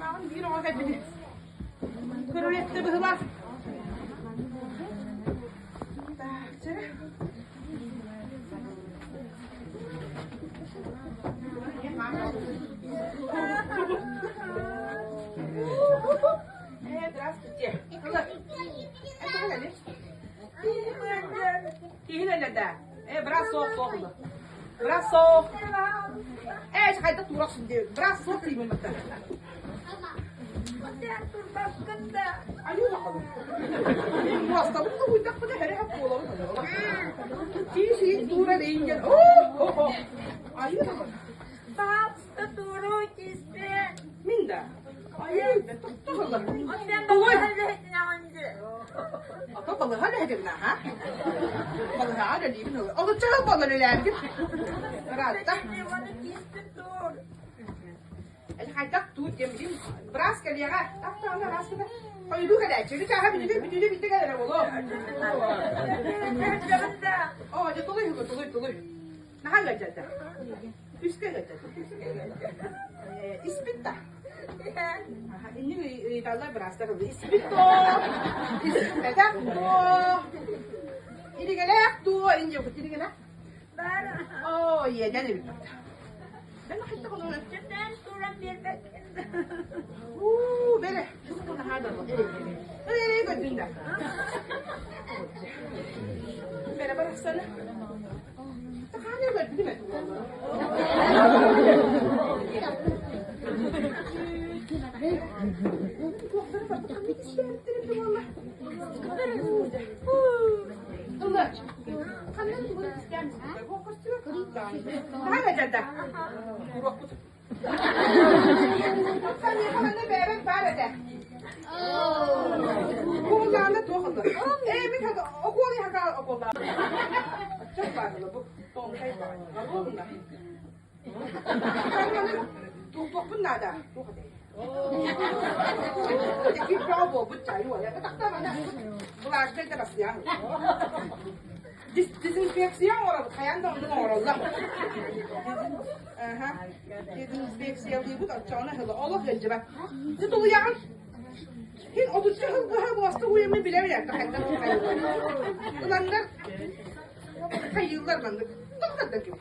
Мааҕын биир оҕо кэлбити. Көрүлэттэ быһылаах. Так, чэрэ. Здравствуйте. Киһи да. Э, бросок соҕула. Бросок. Э, хайда туурахсın диye. Бросок деймин бата. Хайдах туут диэн билим быраас кэлиэҕэ таптаҕына араас гына хойулуу кэлээччи үтү чааһа бүтүнү бүтүнү бүтэ кэлэрэ буолуо оо дьэ тулуй тулуй тулуй наһаа ыалдьарда үскэ ыалдьарда испит да инник ыйыталлар быраастар испит дуо испэтэх дуо иригэлээх дуо инньэ иригэлээх Оо, иэдэн эбит. Бэн хайдах олорон? Уу, бэрэ. Наһаа да Эй, көрдүн да. Бэрэ барахсаны. Тахааны көрдүм эт. Туохпун наада. Дезинфекция оҥоробут, хайаан да оннук оҥороллор. Дезинфекциялыыбыт, оччоҕуна ыһылы олох ыалдьыбат. Дьэ тулуйаҕын. Һин отучча сыл быһа буоста уйаммын билэбин это хайдах Ыланнар хайыыллар маннык. Тоҕо ким?